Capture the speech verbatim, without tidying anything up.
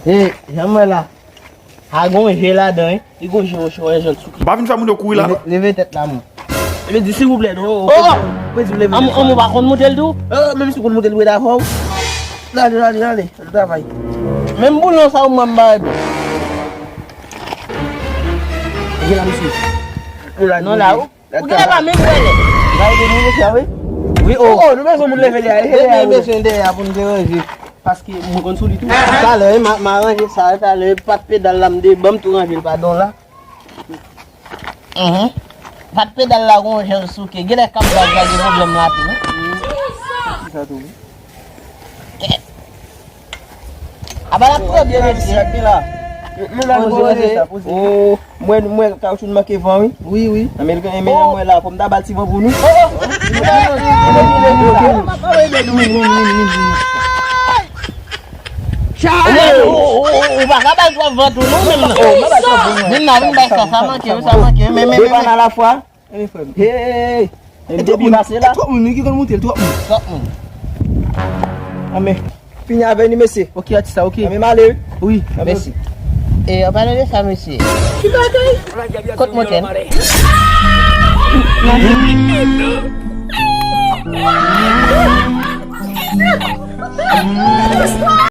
E, jan m wè la. A gon je ladan, wi. Li gon je, monchè, wè jan l souke. M pa vin fè moun yo kouri la. Leve, leve tèt la, mon. Li di, silvouplè, non. Oh! Mwen di, leve tèt la. An, an, ou pa konn monte l tou? Oh, menm si w konn monte l, mwen dakò. Lale, lale, lale. Travay. Menm boulon sa, ou mwen m ba bon. Gen la, mesye. Non, la, ou. Ou genlè pa menm wè lè. Gade moun mesye a, wi. Wi, oh. Oh, nou bezwen moun leve li a, leve li a, wi. Nou bezwen dèyè a pou nou deranje. Paske mwen konn sou li tou. Talè, wi, m a, m a ranje sa, talè, pat pedal la, m de, ban m tou ranje l, padon la. Mhm. Pat pedal la, gon jan l souke. Genlè kap gaz la, gen pwoblèm la tou, wi. Sa tou, wi. Aba l ap twò byen, mesye. Sa ki la? Nou la, nou poze sa, poze. Oh, mwen, mwen, kawchou n manke van, wi. Wi, wi. Nan men l gen men an mwen la, fò m ta ba l ti van pou nou. Oh, oh. Ou pa ka ba l twòp van tou, non, menm nan. Vin la, vin bay sa, sa manke, wi, sa manke. Men, men, men, men. Devan a la fwa. Hey, hey, hey. Depi pase la. Twòp moun, wi, ki konn moute l, twòp moun. Twòp moun. Anben, fini avè ni, mesye. Ok, atis la, ok. Anben, m ale, wi. Wi, mèsi. E, an palan de sa, mesye. Ki bagay? Kot motè n?